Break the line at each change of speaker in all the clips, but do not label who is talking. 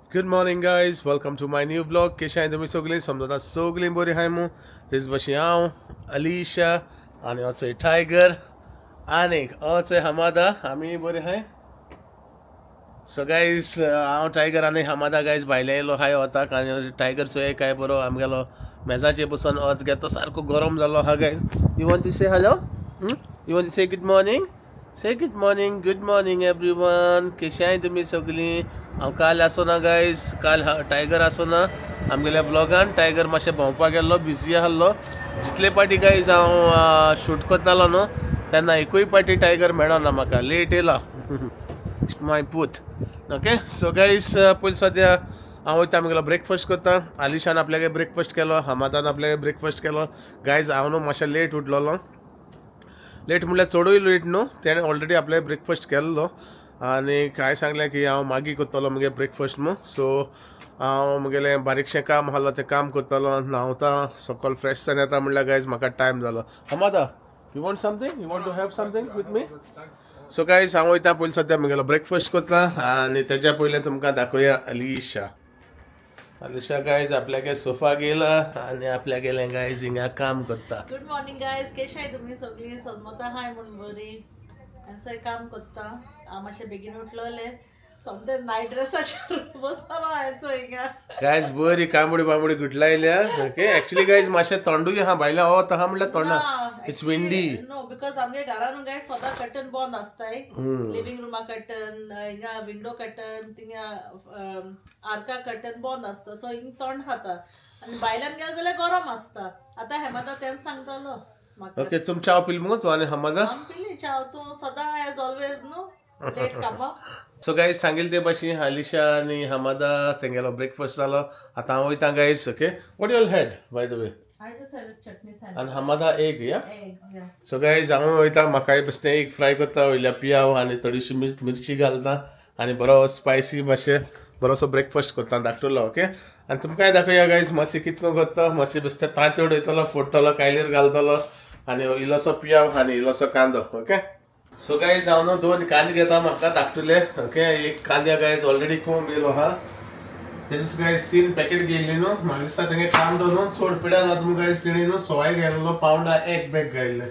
Good morning guys, welcome to my new vlog. कशें आहाय तुमी सगळीं? समजता सगळीं बरीं आहाय मू. तेच भशेन हांव अलिशा आनी असोय टायगर आनीक असोय हमादा आमी बरीं आहाय. सो गायज, हांव टायगर आनी हमादा गायज भायले येयलो हाय वताक आनी टायगर चोय काय बरो आमगेलो मेजाचेर बसून वत घेत तो सारको गरम जालो आहा. Guys, you want to say hello? You want to say good morning? Say good morning. Good morning everyone. कशी आहाय तुमी सगळीं? हांव काल आसना गायज, काल टायगर आसना आमगेल्या ब्लॉगान. टायगर मातशें भोंवपाक गेल्लो, बिजी आहलो. जितले पाटी गायज हांव शूट करतालो न्हू तेन्ना एकूय पाटी टायगर मेळना म्हाका, लेट येयला माय पूत. ओके, सो गायज पयलीं सद्या हांव वयता आमगेलो ब्रेकफास्ट करता. आलिशान आपल्यागे ब्रेकफास्ट केलो, हमादान आपल्यागे ब्रेकफास्ट केलो. गायज हांव न्हू मातशें लेट उठलोलो, लेट म्हणल्यार चडूय लेट न्हू. तेणें ऑलरेडी आपले ब्रेकफास्ट केल्लो आनी काय सांगलें की हांव मागीर करतलो मुगे ब्रेकफास्ट मू. सो हांव मुगेलें बारीकशें काम आहलो तें काम करतलो, न्हांवता, सकल फ्रेश जावन येता म्हणल्यार गायज म्हाका टायम जालो. Hamada, you want something? You want to have something with me? So guys हांव वयता पयलीं सद्या मुगेलो ब्रेकफास्ट करता आनी तेज्या पयलीं तुमकां दाखोवया अलिशा. अलिशा गायज आपल्यागे सोफा गेला आनी आपल्या गेलें गायज हिंगा काम करता.
गुड मॉर्निंग गायज, केश आहाय तुमी सगळीं? सजमता हाय म्हूण बरी आनी सगळें काम करता. हांव मातशें बेगीन उठलोलें, सोमतें नायट ड्रेसाचेर बसलो हांवें चोय हिंगा.
गायज बरी कांबडी बांबडी गुटलायल्या. ओके, एक्चुअली गायज मातशें तोंडूय आहा भायल्या वत आहा म्हणल्यार तोंडा it's windy.
No, because आमगे घरान गायज सदां कर्टन बंद आसताय. लिव्हिंग रुमा कर्टन, हिंगा विंडो कर्टन, थिंगा आर्का कर्टन बंद आसता. सो हिंग तोंड खाता आनी भायल्यान गेले जाल्यार गरम आसता. आतां हेमादा तेंच सांगतालो म्हाका.
ओके, तुम चाव पिल मुगो तूं आनी हमादा?
हांव पिली चाव, तूं सदां एज ऑलवेज न्हू लेट कामा.
सो गायज सांगील ते भाशेन आलिशा आनी हमादा तेंगेलो ब्रेकफास्ट जालो. आतां हांव वयता guys. Okay, what you'll had by the way?
I just had a chutney sandwich.
आनी हमादा एग या.
Eggs, yeah.
So guys हांव वयता, म्हाकाय बेश्टें एग फ्राय करता, वयल्या पियाव आनी थोडीशी मिरची घालता आनी बरो स्पायसी मातशें बरोसो ब्रेकफास्ट करता धाकटुलो. ओके, आनी तुमकांय दाखोवया गायज मातशें कितको करता. मातशें बेश्टें तांतें उडयतलो, फोडटलो, कायलीर घालतलो आनी इल्लोसो पियाव आनी इल्लोसो कांदो. ओके, सो गायज हांव न्हू दोन कांदे घेता म्हाका धाकटुले. ओके, एक कांद्या गायज ऑलरेडी कोंब येयलो आहा. तेजेच गायज 3 पॅकेट घेयल्ली न्हू. म्हाका दिसता तेंगे कांदो न्हू चड पिड्या जाता म्हूण गायज तेणी न्हू सवाय घायलेलो, पावंडा एक बॅग घायल्ले.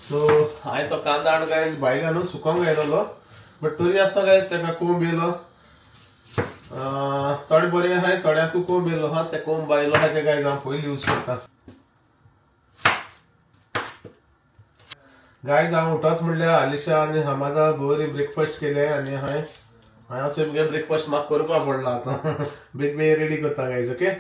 सो हांवें तो कांदो हाडून गायज भायल्या न्हू सुकोंक घायलेलो, बट तरी आसतना गायज तेका कोंब येयलो. थोडे बरे आहाय, थोड्यांकूय कोंब येयलो आहा. ते कोंब आयलो आहा ते गायज हांव पयलीं यूज करता. गायज हांव उठत म्हणल्यार आलिशा आनी हमादा बरी ब्रेकफास्ट केले आनी हांवें हांवें मुगे ब्रेकफास्ट म्हाका करपा पडला आतां. बेग बेग रेडी करता guys. Okay,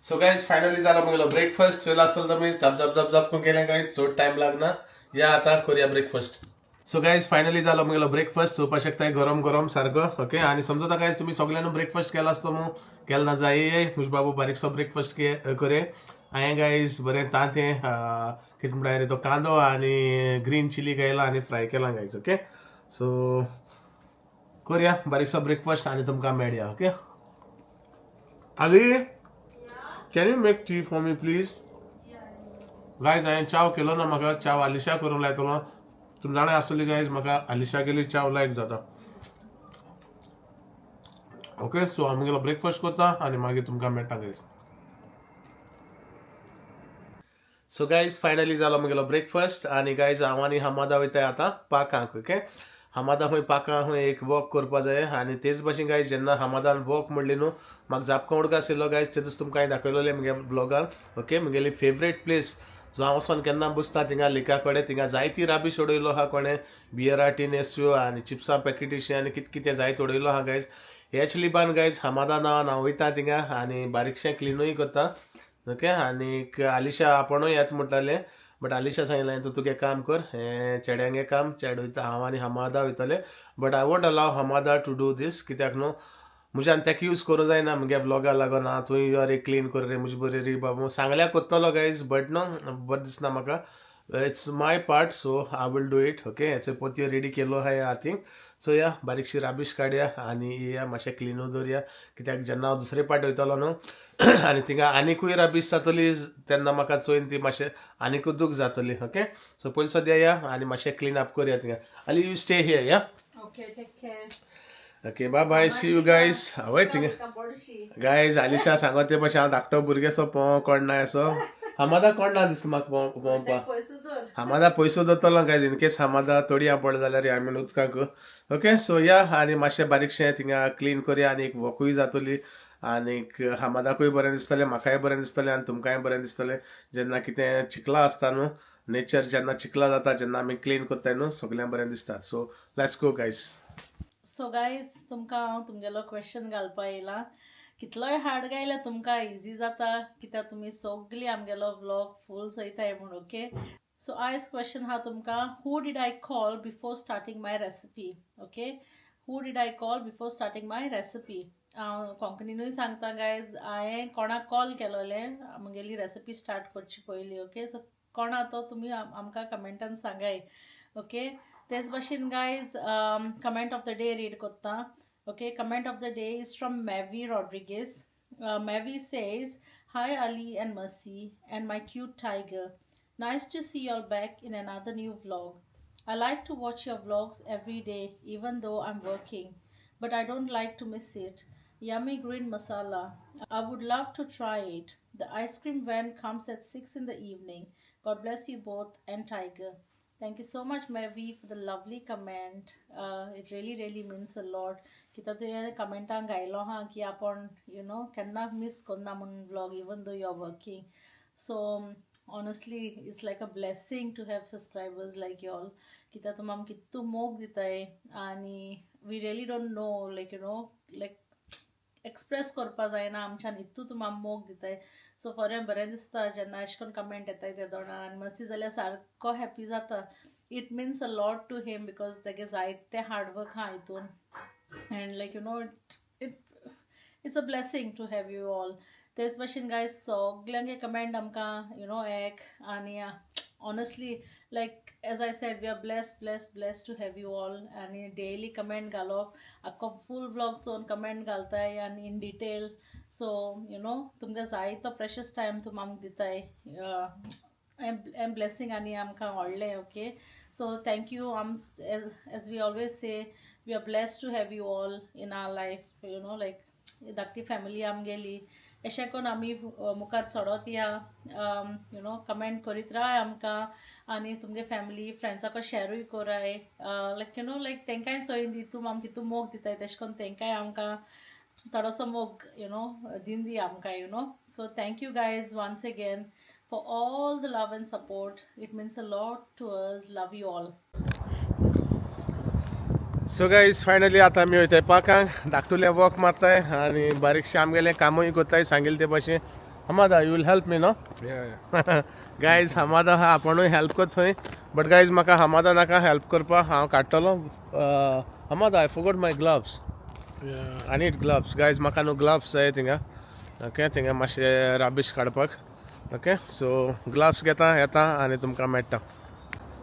so guys finally जालो मुगेलो ब्रेकफास्ट. चोयला आसतलो तुमी, झाप झाप झाप झाप करून केलें गायज, चड टायम लागना. या आतां करुया ब्रेकफास्ट. सो गायज फायनली जालो मुगेलो ब्रेकफास्ट. चोवपाक शकताय गरम गरम सारको. ओके, आनी समजता गायज तुमी सगळ्यांनी ब्रेकफास्ट केला आसतो मू, केला ना जाय. म्हजे बाबू बारीकसो ब्रेकफास्ट करे. हांवें गायज बरें तांतें कितें म्हणटा रे तो कांदो आनी ग्रीन चिली घायला आनी फ्राय केला गायज. ओके, सो करुया बारीकसो ब्रेकफास्ट आनी तुमकां मेळया. Okay, Ali, can you make tea for me please? Guys हांवें चाव केलो ना, म्हाका चाव आलिशा करूंक लायतलो. तुमी जाणा आसतली गायज म्हाका आलिशा केली चाव लायक जाता. ओके, सो आमगेलो ब्रेकफास्ट करता आनी मागीर तुमकां मेळटा गायज. सो गायज फायनली जालो म्हगेलो ब्रेकफास्ट आनी गायज हांव आनी हमादा वयताय आतां पाकांक. ओके, हमादा खंय पाकां खंय एक वॉक करपा जाय आनी तेच भाशेन गायज जेन्ना हमादान वॉक म्हणली न्हू म्हाका जापकां उडका आशिल्लो गायज, तेदूस तुमकां हांवें दाखयलेलें म्हगे ब्लॉगान. ओके, म्हगेली फेवरेट प्लेस जो हांव वचोन केन्ना बसता थिंगा लेका कडेन, थिंगा जायती राबीश उडयलो आहा कोणें, बियरा टीन एस्यो आनी चिप्सां पॅकेटीशें आनी कितें कितें जायत उडयलो आहा गायज. हेच लिबान गायज हमादा नांवान हांव वयता थिंगा आनी बारीकशें क्लिनूय करता. ओके आनीक आलिशा आपुणूय येत म्हणटालें बट आलिशा सांगलें तूं तुगे काम कर हें चेड्यांगे काम चेडे वयता हांव आनी हमादा वयतले but I won't allow Hamada to do this कित्याक न्हू म्हज्यान तेका यूज करूं जायना मुगे व्लॉगा लागून आं तूं यो रे क्लीन कर रे म्हजे बरें रे बाबू सांगल्या कोत्तलो गायज बट न्हू बरें दिसना म्हाका. It's my part, so I will do it. Okay, हेचे पोतयो रेडी केलो आहा हातीन. सो या बारीकशी राबीश काडया आनी येया मातशें क्लिनू दवरया कित्याक जेन्ना हांव दुसरे पाट वयतलो न्हू आनी थिंगा आनिकूय राबीश जातली तेन्ना म्हाका चोयन ती मातशें आनिकूय दूख जातली. ओके, सो पयलीं सद्या या आनी मातशें क्लीन अप करया थिंगा. Ali, you stay here, yeah.
Okay, take care.
Okay, bye bye, see you guys. हवय थिंगा.
बोडशी.
गायज, आलिशा सांगत ते भशेन हांव धाकटो भुरगें सो पोंव कोण ना असो हमादा कोण ना दिसता म्हाका पोंवपा.
पयसो दवर.
हमादा पयसो दवरतलो गायज इन केस हमादा तोडया पडलो जाल्यार I mean उदकाक. ओके, सो या आनी मातशें बारीकशें थिंगा क्लीन करया आनी एक वॉकूय जातली आनीक हमादाकूय बरें दिसतलें, म्हाकाय बरें दिसतलें आनी तुमकांय बरें दिसतलें. जेन्ना कितें चिखला आसता न्हू नेचर जेन्ना चिखला जाता जेन्ना आमी क्लीन करताय न्हू सगळ्यांक बरें दिसता. So let's go, guys.
So guys, तुमकां हांव तुमगेलो क्वेश्चन घालपा येयला. कितलोय हार्ड गायल्यार तुमकां इजी जाता कित्याक तुमी सगळीं आमगेलो व्लॉग फूल चोयताय म्हूण. ओके, सो आयज क्वेश्चन आहा तुमकां, who did I call before starting my recipe? Okay, who did I call before starting my recipe? हांव कोंकणीनूय सांगता गायज, हांवें कोणाक कॉल केलोलें म्हगेली रेसिपी स्टार्ट करची पयलीं. ओके, सो कोणा तो तुमी आमकां कमेंटान सांगाय. ओके, तेच भाशेन guys, comment of the day read कोत्ता. Okay, comment of the day is from Mavi Rodrigues. Mavi says, "Hi Ali and Mercy and my cute tiger. Nice to see you all back in another new vlog. I like to watch your vlogs every day, even though I'm working, but I don't like to miss it. Yummy green masala. I would love to try it. The ice cream van comes at 6 in the evening. God bless you both and Tiger." Thank you so much, Mavi, for the lovely comment. It really, really means a lot. कित्याक तुवें कमेंटान घायलो आहा की आपूण you know केन्ना मीस करना म्हूण vlog even though you are working. So honestly, it's like a blessing to have subscribers like y'all कित्याक तुमी आमकां कितू मोग दिताय आनी we really don't know, like like express करपा जायना आमच्यान इतू तुमी आमकां मोग दिताय. सो बरें बरें दिसता जेन्ना अशें करून कमेंट येताय ते दोणा आनी मस्ती जाल्यार सारको हॅप्पी जाता. It means a lot to him because तेगे जायते हार्डवर्क आहा हितून and like it's a blessing to have you all. तेच भाशेन गायज, सगल्यांगे कमेंट आमकां you know एक आनी honestly, like as I said, we are blessed, blessed, blessed to have you all. आनी डेली कमेंट घालप, आख्खो फूल व्लॉग चोवन कमेंट घालताय आनी in detail. So तुमकां जाय तो प्रेशस टायम तुमी आमकां दिताय हें ब्लेसींग आनी आमकां व्हडलें. Okay, so thank you. आम as we always say, we are blessed to have you all in our life, like धाकटी फॅमिली आमगेली. अशें करून आमी मुखार चडत या. You know comment करीत राय आमकां आनी तुमगे फॅमिली फ्रेंड्साक शॅरूय कराय. लायक you know लायक तेंकांय चोयन दी तूं आमकां कितू मोग दिताय तेशें करून तेंकांय आमकां थोडोसो मोग you know दिन दी आमकां. So thank you guys once again for all the love and support. It means a lot to us. Love you all.
So guys, finally आतां आमी वयताय पार्कांक. धाकटुलें वॉक मारताय आनी बारीकशें आमगेलें कामूय कोत्ताय सांगील ते भाशेन. Hamada, you will help me, no?
Yeah.
Guys, Hamada आहा, आपुणूय हेल्प करता थंय. बट गायज, म्हाका हमादा नाका हेल्प करपाक, हांव काडटलो. Hamada, I forgot my gloves.
Yeah.
I need gloves, guys. म्हाका न्हू ग्लव्स जाय थिंगा. ओके, थिंगा मातशें राबीश काडपाक. ओके, सो ग्लव्स घेता येता आनी तुमकां मेळटा.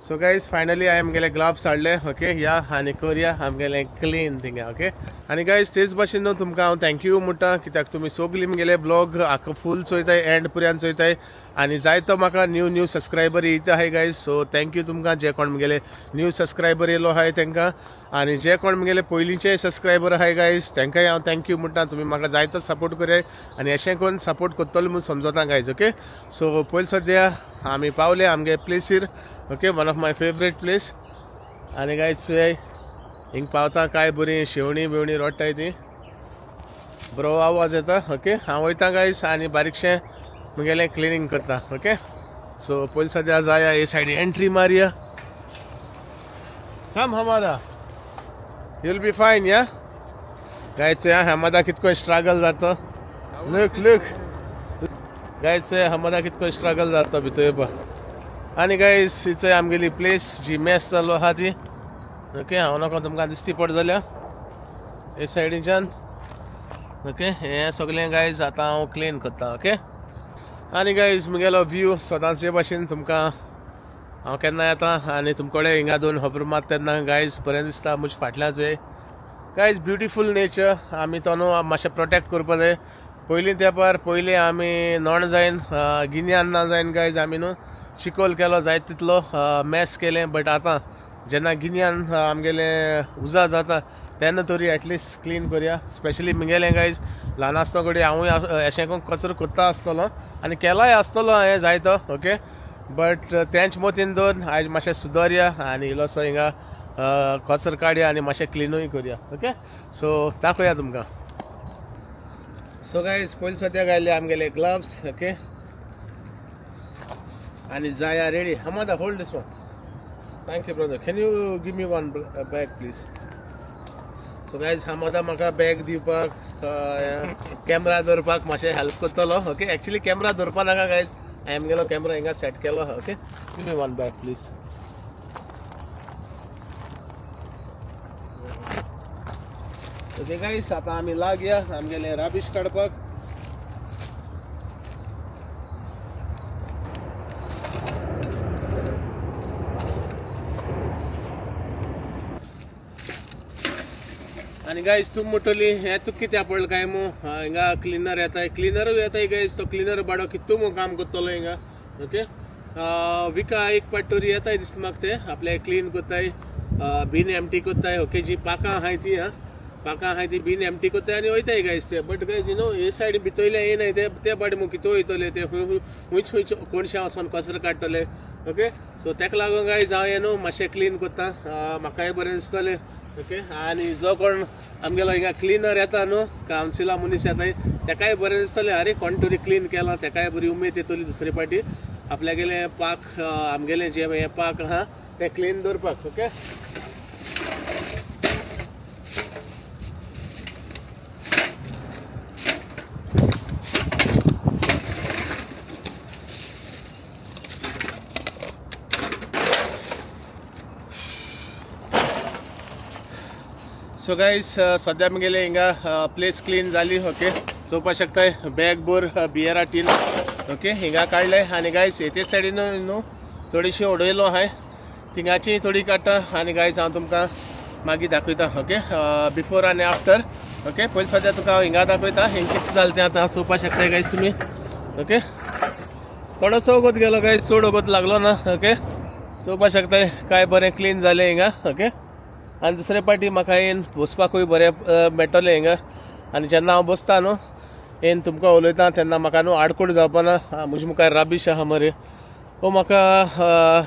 सो गायज, फायनली हांवें आमगेले ग्लव्स हाडले. ओके, या आनी करया आमगेलें क्लीन थिंगा. ओके, आनी गायज, तेच भाशेन न्हू तुमकां हांव thank you म्हणटा कित्याक तुमी सगळीं म्हगेले ब्लॉग आख्खो फूल चोयताय, एंड पर्यंत चोयताय आनी जायतो म्हाका न्यू न्यू सबस्क्रायबर येयता आहाय गायज. सो thank you तुमकां जे कोण म्हगेले न्यू सबस्क्रायबर येयलो आहाय तेंकां आनी जे कोण म्हगेले पयलींचे सबस्क्रायबर आहाय गायज, तेंकांय हांव thank you म्हणटा. तुमी म्हाका जायतो सपोर्ट कराय आनी अशें करून सपोर्ट करतलो म्हूण समजता गायज. ओके, सो पयलीं सद्या आमी पावले आमगे प्लेसीर. Okay, one of my favourite place. आनी गायज चोय, हिंग पावता काय बरीं शेवणीं बिवणीं रोडटाय ती, बरो आवाज येता. ओके, हांव वयता गायज आनी बारीकशें म्हगेलें क्लिनींग करता. ओके, सो पयलीं सद्या जाया हे सायडी एंट्री मारया. Come Hamada, you'll be fine, yeah. Guys, चोया हमादा कितको स्ट्रगल जाता. Look, look. गायज हमादा कितको स्ट्रगल जाता भितर येवपाक. आनी गायज हिचय आमगेली प्लेस जी मॅस जालो आहा ती. ओके, हांव नाका तुमकां दिसती पड जाल्या हे सायडीच्यान. ओके, हें सगळें गायज आतां हांव क्लीन करता. ओके, आनी गायज म्हगेलो व्यू सदांचे भाशेन तुमकां हांव केन्ना येता आनी तुमकडे हिंगा दोन खबर मात तेन्ना गायज बरें दिसता. म्हजे फाटल्यान चोय गायज ब्युटिफूल नेचर. आमी तो न्हू मातशें प्रोटेक्ट करपा जाय. पयलीं तेंपार पयलीं आमी नोण जायन गिन्यान ना जायन गायज आमी न्हू चिकोल केलो जायत तितलो मॅस केलें. बट आतां जेन्ना गिन्यान आमगेलें उजा जाता तेन्ना तरी एटलिस्ट क्लीन करया. स्पेशली म्हगेलें गायज ल्हान आसतना कडेन हांवूय अशें करून कचरो करता आसतलो आनी केलाय आसतलो हांवें जायतो. ओके, बट तेंच मतीन दवर आयज मातशें सुदरया आनी इल्लोसो हिंगा कचरो काडया आनी मातशें क्लिनूय करया. ओके, सो दाखोवया तुमकां. सो गायज पयलीं सद्याक आयले आमगेले ग्लव्स. ओके, आनी जाया ready. Hamada hold this one. Thank you brother. Can you give me one bag please? So guys Hamada म्हाका बॅग दिवपाक कॅमरा दवरपाक मातशें हेल्प करतलो. ओके, एक्चुली कॅमरा दवरपा नाका गायज, हांवें आमगेलो कॅमरा हिंगा सेट केलो. Okay, give me one bag please. Okay guys, आतां आमी लागया आमगेलें राबीश काडपाक. आनी गायज तूं म्हणटली हें तुका कित्याक पडलें काय मू हिंगा क्लिनर येताय, क्लिनरूय येताय गायज. तो क्लिनर बाडो कितू मू काम करतलो हिंगा. ओके, विका एक पाट तरी येताय दिसता म्हाका, ते आपले क्लीन करताय, बीन एमटी करताय. ओके, जी पाकां आहाय ती पाकां आहाय ती बीन एमटी करताय आनी वयताय गायज ते. बट गायज you know हे सायडीन भितरले येयनाय ते, ते बाडे मू कितू वयतले ते खंय खंयच खंयच कोणशा वचोन कचरो काडटले. ओके, सो तेका लागून गायज हांव हें न्हू मातशें क्लीन करता, म्हाकाय बरें दिसतलें. ओके, आनी जो कोण आमगेलो हिंगा क्लिनर येता न्हू, कावन्सिला मनीस येता, तेकाय बरें दिसतलें, अरे कोण तरी क्लीन केलां, तेकाय बरी उमेद येतली दुसरे पाटी आपल्यागेलें पाक आमगेलें जें हें पाक आहा तें क्लीन दवरपाक. ओके, सो गायज सद्या आमगेले हिंगा प्लेस क्लीन जाली. ओके, चोवपाक शकताय बॅग भर बियरा टीन. ओके, हिंगा काडले. आनी गायज ते सायडीन न्हू थोडीशी उडयलो आहाय, थिंगाची थोडी काडटा आनी गायज हांव तुमकां मागीर दाखयता. ओके, बिफोर आनी आफ्टर. ओके, पयलीं सद्या तुका हांव हिंगा दाखयता हिंग कितें जालें तें आतां चोवपाक शकताय गायज तुमी. ओके, थोडोसो वगत गेलो गायज, चड वगत लागलो ना. ओके, चोवपाक शकताय काय बरें क्लीन जालें हिंगा. ओके, आनी दुसरे पाटी म्हाका येन बसपाकूय बरें मेळटलें हिंगा. आनी जेन्ना हांव बसता न्हू येन तुमकां उलयता तेन्ना म्हाका न्हू आडकोड जावपा ना. म्हजे मुखार राबीश आहा मरे, वो म्हाका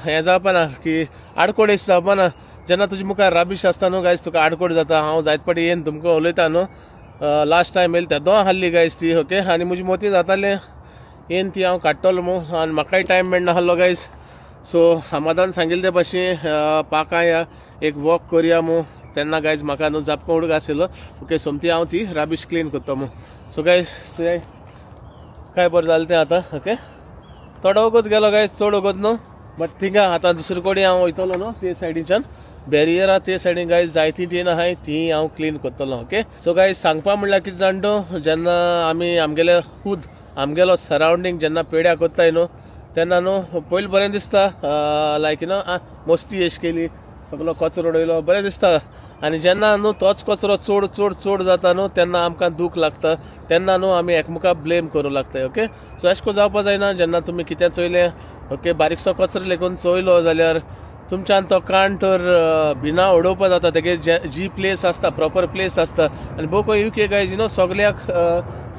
हें जावपा ना की आडकोड अशें जावपा ना. जेन्ना तुजे मुखार राबीश आसता न्हू गायज तुका आडकोड जाता. हांव जायत पाटी येन तुमकां उलयता न्हू, लास्ट टायम येयली तेदो आहली गायज ती. ओके, आनी म्हजी मोती जातालें येन ती हांव काडटलो मू, आनी म्हाकाय टायम मेळना आहलो गायज. सो हमादान सांगिल्लें ते भाशेन पाकां या एक वॉक करया मू, तेन्ना गायज म्हाका न्हू जापको उडक आशिल्लो. ओके, सोमती हांव ती राबीश क्लीन करता मू. सो गायज चोय काय बरें जालें तें आतां. ओके, थोडो वगत गेलो गायज, चड वगत न्हू, बट थिंगा आतां दुसरे कडेन हांव वयतलो न्हू ते सायडीच्यान बॅरियर आहा ते सायडीन गायज जायती टीन आहाय ती हांव क्लीन करतलो. ओके, सो गायज सांगपा म्हणल्यार कितें जाण तूं, जेन्ना आमी आमगेले खूद आमगेलो सरावंडींग जेन्ना पेड्या करताय न्हू तेन्ना न्हू पयलीं बरें दिसता, लायक you know मस्ती अशी केली, सगलो कचरो उडयलो, बरें दिसता. आनी जेन्ना न्हू तोच कचरो चड चड चड जाता न्हू तेन्ना आमकां दूख लागता, तेन्ना न्हू आमी एकमेकाक ब्लेम करूं लागताय. ओके, सो अशें करून जावपा जायना. जेन्ना तुमी कितें चोयलें, ओके, बारीकसो कचरो लेगून चोयलो जाल्यार तुमच्यान तो काण तर भिना उडोवपा जाता. तेगे जी प्लेस आसता प्रॉपर प्लेस आसता. आनी भोव you K guys you know सगल्याक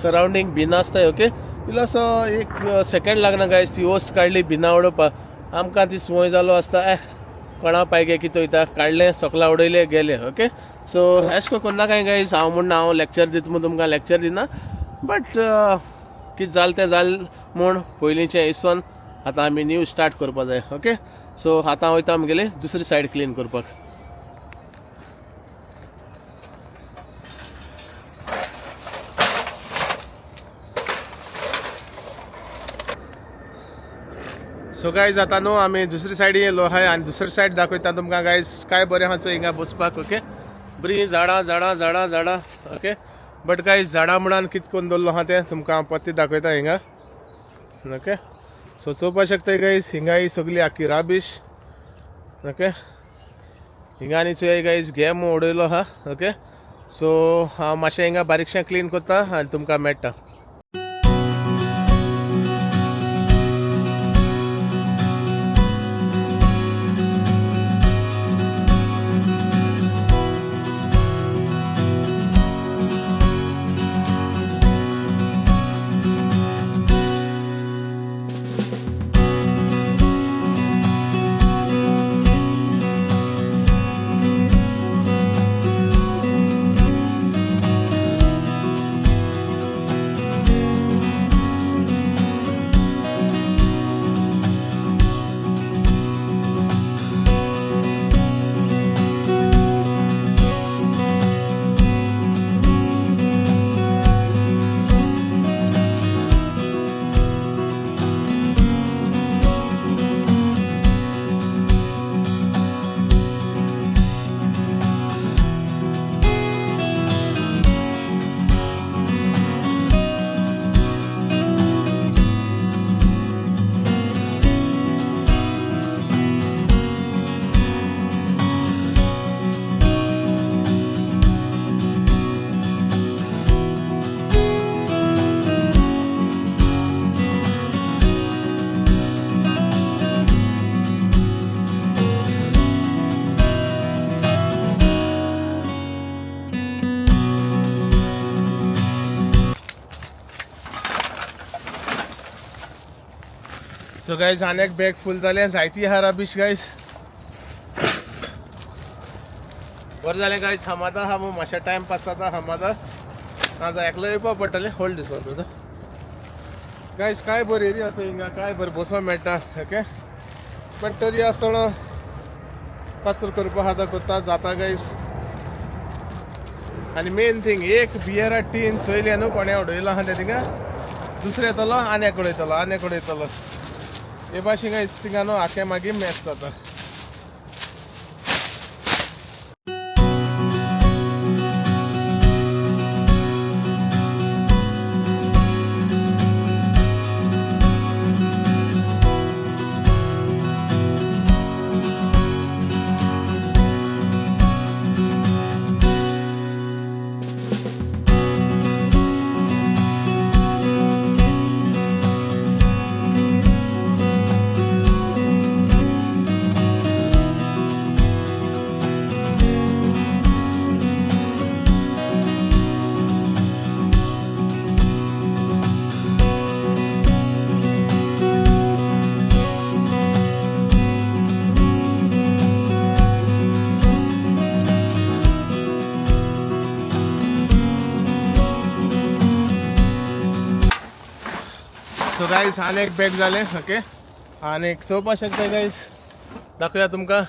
सरावंडींग भिना आसता. ओके, इल्लोसो एक सेकेंड लागना गायज ती वस्त काडली भिना उडोवपाक, आमकां ती संवय जालो आसता, कोणा पायगे कितें वयता, काडलें सोकला उडयलें गेलें. ओके, सो अशें करून करनाकाय गायज. हांव म्हण हांव लेक्चर दिता म्हूण तुमकां लेक्चर दिना, बट कितें जालें तें जालें म्हूण पयलींचें इसोन आतां आमी न्यू स्टार्ट करपा जाय. ओके, सो आतां वयता आमगेले दुसरी सायड क्लीन करपाक. सो गायज आतां न्हू आमी दुसरी सायडी येयलो आहाय आनी दुसरी सायड दाखयता तुमकां गायज काय बरें आहा चोय हिंगा बसपाक. ओके, बरीं झाडां झाडां झाडां झाडां. ओके, बट गायज झाडां म्हणान कित करून दवरलो आहा तें तुमकां हांव पत्ते दाखयता हिंगा. ओके, सो चोवपाक शकता गायज हिंगा ही सगळी आख्खी राबीश. ओके, हिंगा आनी चोय गायज गेम उडयलो आहा. ओके, सो हांव मातशें हिंगा बारीकशें क्लीन करता आनी तुमकां मेळटा. सो गायज आनी एक बॅग फूल जालें, जायती आहा रबीश गायज. बरें जालें गायज, हमादा आहा मू मातशें टायम पास जाता हमादा. ना जाल्यार एकलो येवपा पडटलें. होल्ड दिसो तुजो गायज. काय बरी एरिया आसा हिंगा, काय बरें बसोंक मेळटा. ओके, बट तरी आसतना कचरो करपा आहा करता जाता गायज. आनी मेन थिंग एक बियरा टीन चोयलें न्हू कोणें उडयलां आहा तें थिंगा, दुसरें येतलो आनी एक उडयतलो आनी एक उडयतलो. हे भाशेन गायज थिंगा न्हू आख्खें मागीर मॅस जाता. सो गायज आनी एक बॅग जालें. ओके, आनी एक चोवपाक शकता गायज, दाखोवया तुमकां.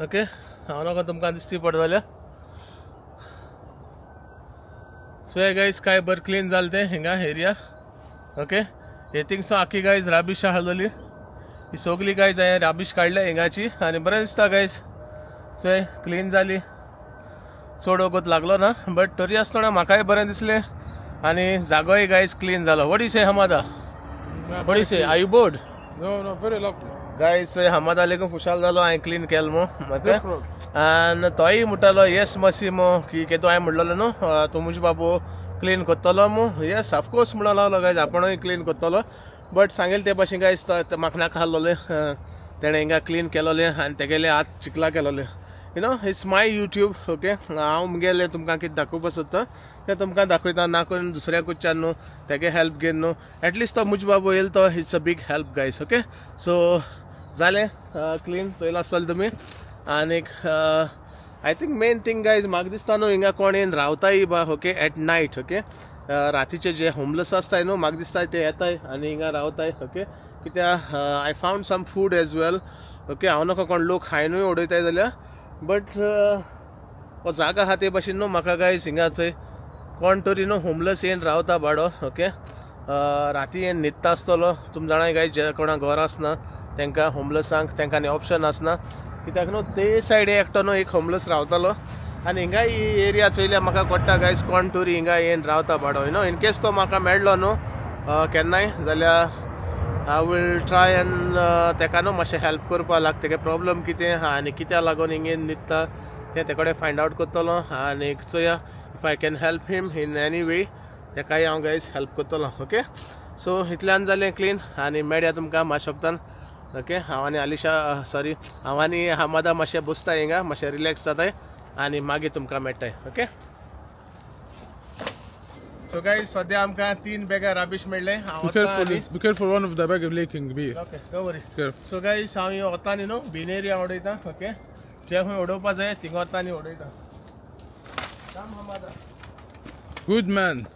ओके, हांव नाका तुमकां दिश्टी पडत जाल्यार. सो हे गायज काय बरें क्लीन जालें तें हिंगा एरिया. ओके, हे थिंगसो आखी गायज राबीश आहलोली, ही सगली गायज हांवें राबीश काडल्या हिंगाची आनी बरें दिसता गायज. चोय क्लीन जाली, चड वगत लागलो ना, बट तरी आसतना म्हाकाय बरें दिसलें आनी जागोय गायज क्लीन जालो. What you say Hamada? What you say, are you bored?
No, very lovely.
Guys Hamada लेगून खुशाल जालो हांवें क्लीन केलो मू. Okay,
Different.
आनी तोय म्हणटालो येस मसी मो की केदो हांवें म्हणलेलो न्हू तूं मुज बाबू क्लीन करतलो मू. येस ऑफकोर्स म्हणून लागलो गायज, आपणूय क्लीन करतलो. बट सांगेल ते भाशेन गायज म्हाका नाका आहलोलें. तेणें हिंगा क्लीन केलोलें आनी तेगेले हात चिकला केलोले. You know, it's my YouTube. Okay, हांव मुगेलें तुमकां कितें दाखोवपा सोदता तें तुमकां दाखयता, ना करून दुसऱ्या कडच्यान न्हू तेगे हेल्प घेवन न्हू. एटलिस्ट तो मुज बाबू येयल तो it's a big help guys. Okay, so जालें क्लीन, चोयलां आसतलें तुमी. आनीक I think main thing guys म्हाका दिसता न्हू हिंगा कोण येवन रावताय बा. Okay, at night. ओके, रातीचे जे होमलेस आसताय न्हू, म्हाका दिसता ते येताय आनी हिंगा रावताय. ओके, कित्याक I found some food as well. Okay, हांव नाका कोण लोक खायनूय उडयताय जाल्यार, बट हो जागा आहा ते भाशेन न्हू म्हाका गायज हिंगा चोय कोण तरी न्हू होमलेस येवन रावता बाडो. ओके, राती येवन न्हिदता आसतलो. तुमी जाणाय गायज, जे कोणाक घर आसना तांकां, होमलेसांक, तांकां आनी ऑप्शन आसना. कित्याक न्हू ते सायडी एकटो न्हू एक होमलेस रावतालो आनी हिंगा ही एरिया चोयल्यार म्हाका कळटा गायज, कोण तरी हिंगा येवन रावता बाडो, you know. In case तो म्हाका मेळ्ळो न्हू केन्नाय जाल्यार I will try and तेका न्हू मातशें हेल्प करपा लाग. तेगे प्रॉब्लम कितें आहा आनी कित्याक लागून हिंगे न्हिदता तें ते कडेन फायंड आवट करतलो आनी चोया if I can help him in any way, तेकाय हांव गायज हेल्प करतलो. ओके, सो इतल्यान जालें क्लीन आनी मेळया तुमकां मातशें वखदान. ओके, हांव आनी आलिशा, सॉरी, हांव आनी हमादा मातशें बसता हिंगा, मातशें रिलॅक्स जाताय आनी मागीर तुमकां मेळटाय. ओके, सो गायज, सद्या आमकां तीन बॅगां राबीश मेळ्ळें. हांव
Be
वता
careful,
आनी
be careful, one of the bag is leaking beer.
Okay, don't worry.
Careful.
So guys, हांव ही वता न्ही न्हू बीन एरिया उडयता. ओके, जे खंय उडोवपा जाय थिंगा वता आनी उडयता. काम Hamada.
Good man.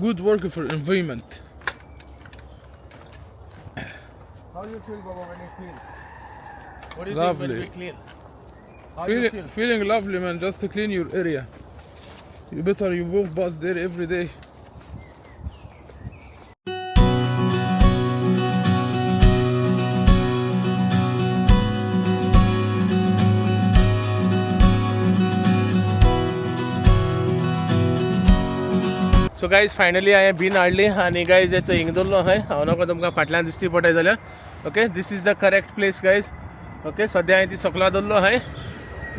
Good work for environment.
How you feel, Baba, when you clean? What do you think when
Lovely.
we clean? How you
Feeling,
feel?
feeling lovely, man. Just to clean your area. You better you walk past there every day.
So guys, finally हांवें बीन हाडली आनी guys हेचो हिंग दवरलो हय. हांव नाका तुमकां फाटल्यान दिसती पडय जाल्यार. Okay, this is the correct place guys. Okay, सद्या हांवें ती सकला दवरलो हय.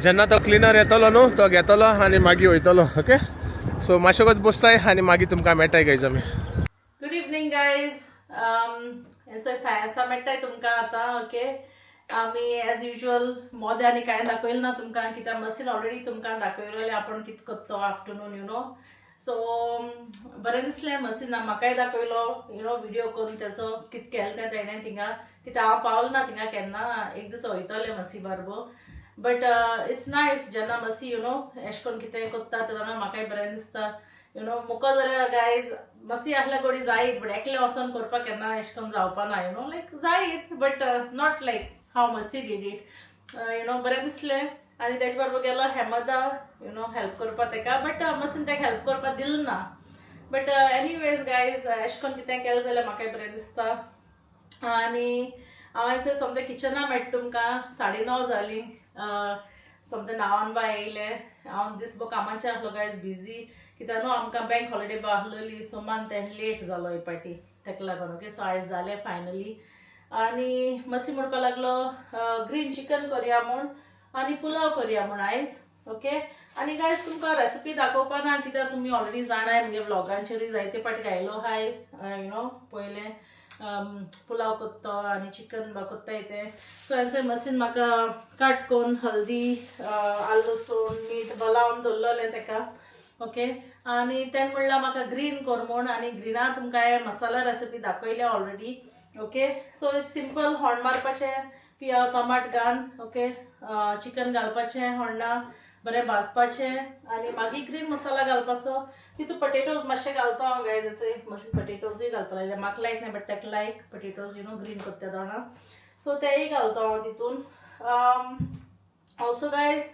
जेन्ना तो क्लिनर येतलो न्हू तो घेतलो आनी मागीर वयतलो. ओके, सो मातशें बसताय आनी मागीर तुमकां मेळटाय गायज आमी.
गुड इवनींग गायज, सो सायन्सा मेळटाय तुमकां आतां. ओके, आमी एज युजल मोदें आनी कांय दाखयलें ना तुमकां, कित्याक मशीन ऑलरेडी तुमकां दाखयलेलें आपूण कितें करता तो आफ्टरनून, you know. सो बरें दिसलें, मशीन म्हाकाय दाखयलो, you know, video करून तेचो कितें केलें तें तेणें थिंगा, कित्याक हांव पावलें ना थिंगा केन्ना. एक दीस वयतलें मसी बारबो, बट it's nice जेन्ना मसी, you know, एशें करून कितें करता तेन्ना म्हाकाय बरें दिसता, you know. मुको जाल्यार गायज मसी आहल्या कोडी जायत, बट एकलें वचोन करपाक केन्ना एशें करून जावपा ना, you know, लायक जायत बट not like हांव मसी did it, you know. बरें दिसलें आनी तेजे बरोबर गेलो हेमदा, you know, help करपाक तेका, बट मसीन तेका हेल्प करपाक दिलें ना. बट एनीवेज गायज, एशें करून कितें केलें जाल्यार म्हाकाय बरें दिसता. आनी हांव सोमतें किचना मेळटा तुमकां. 9:30 जालीं, सोमतें न्हांवन बा येयलें. हांव दीसभर कामाचें आसलो गायज, बिजी, कित्याक न्हू आमकां बँक हॉलिडे बा आहलोली, सो मान तें लेट जालो हे पाटी, तेका लागून. ओके, सो आयज जालें फायनली. आनी मसी म्हणपा लागलो ग्रीन चिकन करया म्हूण आनी पुलाव करया म्हूण आयज. ओके, आनी गायज तुमकां रेसिपी दाखोवपा ना, कित्याक तुमी ऑलरेडी जाणाय, मुगे व्लॉगांचेरूय जायते फाटी घायलो हाय, you know, पयलें पुलाव कोत्तो आनी चिकन बा कोत्ताय तें. सो हांवें मसीन म्हाका काट करून हल्दी, आल्ल लसूण, मीठ बा लावन दवरलेलें तेका. ओके, आनी तेणें म्हणल्यार म्हाका ग्रीन कर म्हूण, आनी ग्रिना तुमकां हांवें मसाला रेसिपी दाखयल्या already. Okay, so it's simple, होण मारपाचें, पियाव टमाट घालून, ओके, चिकन घालपाचें, होण्णा बरें भाजपाचें आनी मागीर ग्रीन मसाला घालपाचो. तितू पटेटोज मातशे घालता हांव गायज, मातशे पटेटोजूय घालपा लागले. म्हाका लायक ना, बट ताका लायक पटेटोज, you know, green करता तेन्ना, सो तेय घालता हांव तितून. ऑल्सो गायज,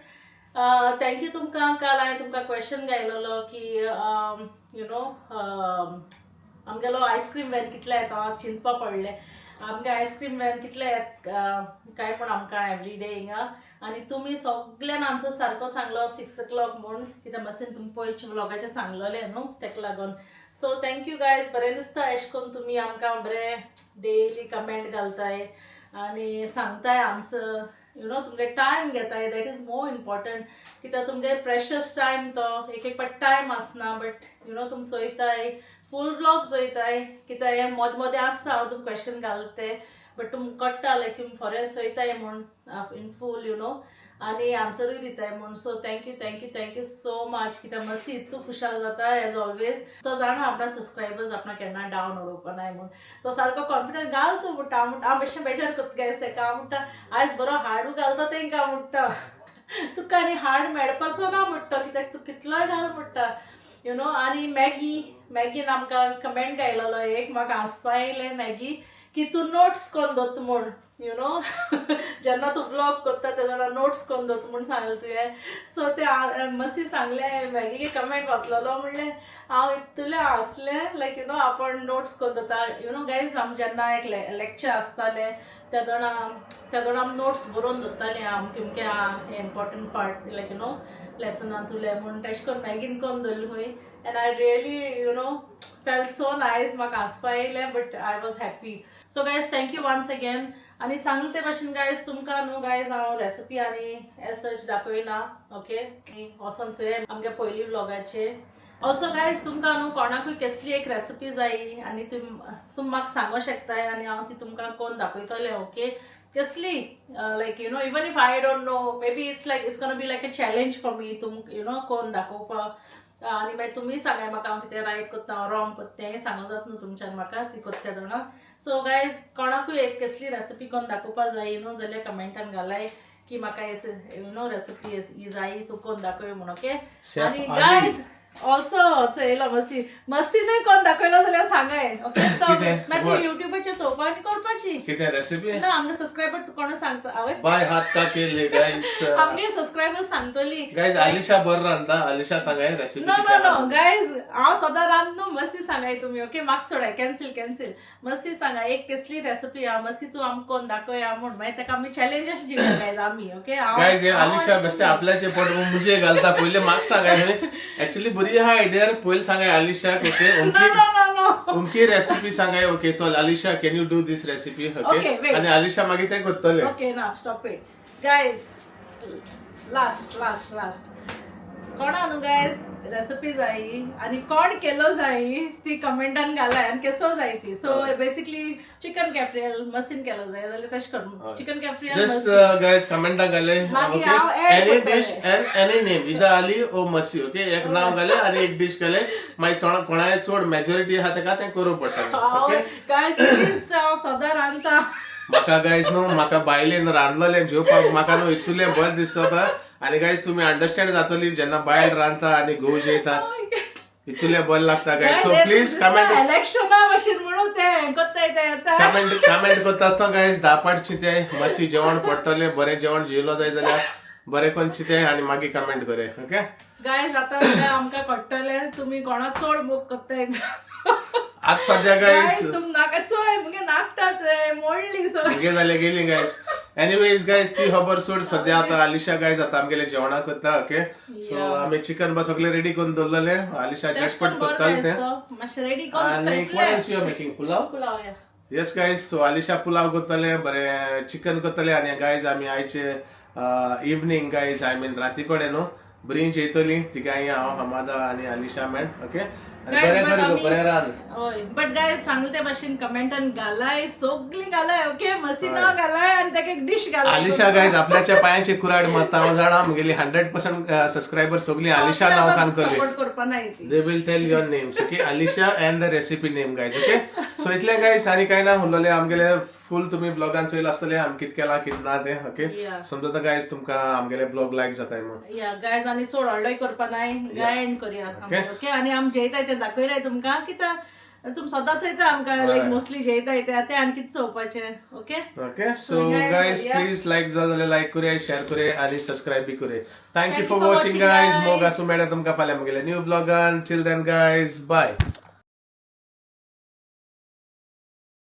thank you तुमकां. काल हांवें तुमकां क्वेश्चन घायलेलो की, you know, आमगेलो आयस्क्रीम वॅन कितले येता. हांव चिंतपा पडलें आमगे आयस्क्रीम वॅन कितले येत काय म्हूण आमकां एवरी डे हिंगा. आनी तुमी सगल्यान आन्सर सारको सांगलो, 6 o'clock म्हूण, कित्याक मसीन तुमकां पयरच्या व्लॉगाचेर सांगलेलें न्हू, तेका लागून. सो thank you guys, बरें दिसता एशें करून तुमी आमकां बरें डेली कमेंट घालताय आनी सांगताय आन्सर, you know, तुमगे टायम घेताय. That is more important, कित्याक तुमगे प्रेशस टायम तो, एक एक पाट टायम आसना, बट you know, तुमी चोयताय, फूल व्लॉग चोयताय, कित्याक हें मदें मदें आसता हांव तुमकां क्वेश्चन घालता तें, बट तुमकां कळटा लायक तुमी फोरेन चोयताय म्हूण इन फूल, you know, आनी आन्सरूय दिताय म्हूण. So thank you, thank you, thank you so much, कित्याक मस्ती इतू खुशाल जाता एज ऑलवेज. तो जाणा आपणा सबस्क्रायबर्स आपणाक केन्ना डावन उडोवपा नाय म्हूण, तो सारको कॉन्फिडंट घाल तूं म्हणटा. हांव म्हणटा, हांव मातशें बेजार करता गायज तेका. हांव म्हणटा, आयज बरो हाडू घालता तेंकां म्हणटा, तुका आनी हाड मेळपाचो ना म्हणटा, कित्याक तूं कितलोय घाल म्हणटा, you know. आनी मॅगी, मॅगीन आमकां कमेंट घायलेलो एक, म्हाका हांसपा येयलें मॅगी की तूं नोट्स कोन्न दवरता म्हूण. You know जेन्ना तूं व्लॉग करता तेन्ना नोट्स करून दवरता म्हूण सांगलें तुवें. सो ते मस्ती सांगलें, मागीर कमेंट वाचलेलो म्हणलें हांव इतलें हांसलें, लायक you know आपण नोट्स करून दवरता. You know guys, आम जेन्ना एक लेक्चर आसतालें तेदोणा तेदोणा आमी नोट्स बरोवन दवरतालीं आम किमके हें important part like you know लेसनांतुलें म्हूण तेश करून मॅगीन करून दवरलें खंय. And I really you know felt so nice, म्हाका हांसपा येयलें, but I was happy. So guys, thank you once again. आनी सांगले ते भाशेन गायज, तुमकां न्हू गायज हांव रेसिपी आनी एज सच दाखयना, ओके? वचोन चोया आमगे पयली व्लॉगाचेर. ऑल्सो गायज, तुमकां न्हू कोणाकूय कसली एक रेसिपी जायी आनी तुमी म्हाका सांगो शकताय आनी हांव ती तुमकां कोण दाखयतलें, ओके? कसली like you know, even if I don't know, maybe it's like it's gonna be like a challenge for me तुम you know कोण दाखोवपाक. आनी मागीर तुमी सांगाय म्हाका हांव कितें रायट करता, हांव रॉंग करता, तेंय सांगो जाता न्हू तुमच्यान म्हाका ती करता तेन्ना. सो गायज, कोणाकूय एक कसली रेसिपी कोण दाखोवपा जाय न्हू जाल्यार कमेंटान घालाय की म्हाका you know recipe ही जाय, तूं कोण दाखय म्हूण, ओके?
Chef
आनी
Ali.
Guys also येयलो मस्ती मस्तीनूय कोण दाखयलो जाल्यार सांगाय, ओके? तो
कितें?
मागीर
What?
युट्यूबाचेर चोवपा आनी करपाची.
कितें रेसिपी?
ना, आमगे सबस्क्रायबर कोण सांगता हांवें.
बाय हात का केले गायज.
आमगे सबस्क्रायबर सांगतली.
गायज, आलिशा बरं रांदता, आलिशा सांगाय recipe.
No no no guys, हांव सदां रांद न्हू, मस्ती सांगाय तुमी, ओके? म्हाका सोडाय, कॅन्सील कॅन्सील. मस्ती सांगा एक कसली रेसिपी आहा मस्ती तूं आमकां कोण दाखया म्हूण, मागीर ताका आमी चॅलेंजस दिवया गायज आमी, ओके?
गायज, हे आलिशा बेस्ते आपल्याचे पोट मुजे घालता. पयले म्हाका सांगाय, ऍक्च्युली बरी आहा आयडिया. पयले सांगाय आलिशाक, ओके?
नो
उमकी
नो नो नो.
उमकी रेसिपी सांगाय, ओके? चल Alisha, can you do this recipe?
Okay,
okay?
Wait.
आणि आलिशा मागीर तें करतले.
Okay, now stop it. Guys, last last last. कोणा न्हू गायज रेसिपी जायी आनी कोण केलो जायी ती कमेंटान घालाय आनी केसो जाय ती. So basically chicken cafreal machine केलो जाय जाल्यार तशें कर चिकन कॅफ्रियल.
जस्ट गायज कमेंटान घाले,
मागीर
ओके?
हांव add
any
करतलें.
डिश एंड एनी नेम, इदा आली ओ मसी, ओके? एक नाव घाले आणि एक डिश घाले, मागीर चोण कोणाय चड मेजॉरिटी आहा तेका तें करूंक पडटलें, ओके?
गायज प्लीज, हांव सदां रांदता.
म्हाका गायज न्हू, म्हाका बायलेन रांदलेलें जेवपाक म्हाका न्हू इतलें बरें दिसता. आनी गायज, तुमी अंडरस्टँड जातली, जेन्ना बायल रांदता आनी घोव जेयता, इतलें बरें लागता गायज. So please comment.
इलेक्शना भशेन म्हणून ते करताय ते आतां.
कमेंट कमेंट करता आसतना गायज धा पाट चिंताय, मातशी जेवण पडटलें, बरें जेवण जेवलो जाय जाल्यार बरें कोण चिंताय आनी मागीर कमेंट करे, ओके?
गायज, आतां काय आमकां कळटलें तुमी कोणा चड मोग करताय.
आज सद्या गायज
गायज, तुम नाका चोय, मुगे नाकटा चोय मोडली सो.
मुगे जालें गेली गायज. एनिवेज गायज, ती खबर सोड. सद्या आतां आलिशा गायज आतां आमगेलें जेवणां करता, ओके? सो आमी चिकन बा सगळें रेडी करून दवरलेलें, आलिशा झटपट करतालें तें.
मातशें रेडी करून
आनी what else we are making? Pulao?
Pulao, yeah.
Yes guys, so Alisha pulao करतलें, बरें चिकन करतलें. आनी गायज, आमी आयचे इवनींग गायज, I mean राती कडेन न्हू, बरी जेयतली तिगांय, हांव, हमादा आनी आलिशा मॅन, ओके? आनी
Guys,
बरें
but
कर गो, बरें रांद.
हय, बट गायज, सांगले ते भाशेन कमेंटान घालाय, सगळीं घालाय, ओके? मसी नांव घालाय आनी ताका एक डीश घालाय.
आलिशा गायज आपल्याच्या पायांची कुराड मारता. हांव जाणा, म्हगेली 100% सबस्क्रायबर सगळीं आलिशा नांव सांगतली.
सपोर्ट करपा नाय ती.
They will tell your names, okay? Alisha and the recipe name, guys, okay? So इतले गायज, आनी काय ना उरलेले. आमगेले फूल तुमी ब्लॉगान चोयला आसतले आमी कित केला कित ना तें, ओके?
Yeah.
समजता गायज, तुमकां आमगेले ब्लॉग लायक जाताय म्हूण.
या गायज, आनी चड व्हडलोय करपा नाय, गायन करया, ओके? आनी आमी जेयताय तें दाखयलाय तुमकां, कित्याक तुम सदांच चोयता आमकां, लायक मोस्टली जेयताय ते, ते आनी कितें चोवपाचें, okay?
Okay, so
guys,
guys,
yeah.
Please like जाय जाल्यार लायक करूया, शेअर करूया आनी सबस्क्रायब बी करूया. Thank you
Thank you
for
for
watching
watching,
guys.
Guys.
मोग आसूं, मेळ्या तुमकां फाल्यां म्हगेले new ब्लॉगान. Till then guys, bye.